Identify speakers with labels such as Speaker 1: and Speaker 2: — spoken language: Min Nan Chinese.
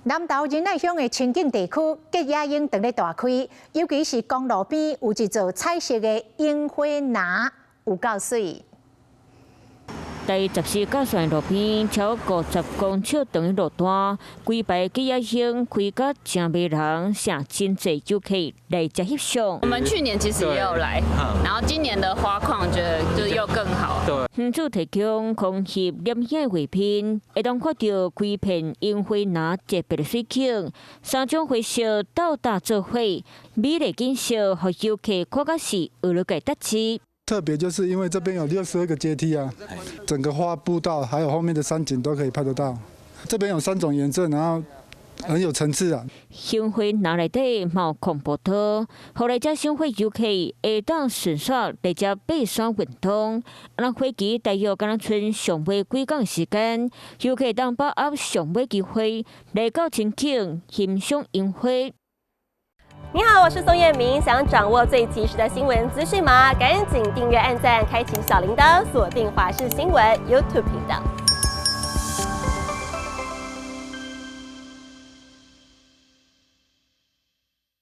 Speaker 1: 南投仁愛鄉的清境地區，吉野櫻正咧大開，尤其是公路邊有一座彩色的櫻花林，有夠媠。
Speaker 2: 佇14甲線路邊，超過50公尺長的路段，規排吉野櫻開甲誠迷人，吸真濟遊客來遮翕相。
Speaker 3: 我們去年其實也有來，然後今年的花況覺得就是又更好。
Speaker 4: 對。
Speaker 2: 園主提供空翕攝影畫片，會當看著規片櫻花林特別的水景，三種花色鬥搭做伙，美麗景色，予遊客看甲是學了個得志。
Speaker 5: 特別就是因為這邊有62個階梯啊，整個花步道還有後面的山景都可以拍得到。這邊有三種顏色，然後很有層次啊。
Speaker 2: 櫻花林內底嘛有空步道，予來遮賞花遊客會當順紲來遮爬山運動。那花期大約敢若賰上尾幾工時間，遊客當把握上尾機會來到清境欣賞櫻花。
Speaker 6: 你好，我是宋燕明。想掌握最及時的新聞資訊嗎？趕緊訂閱、按讚、開啟小鈴鐺，鎖定華視新聞 YouTube 頻道。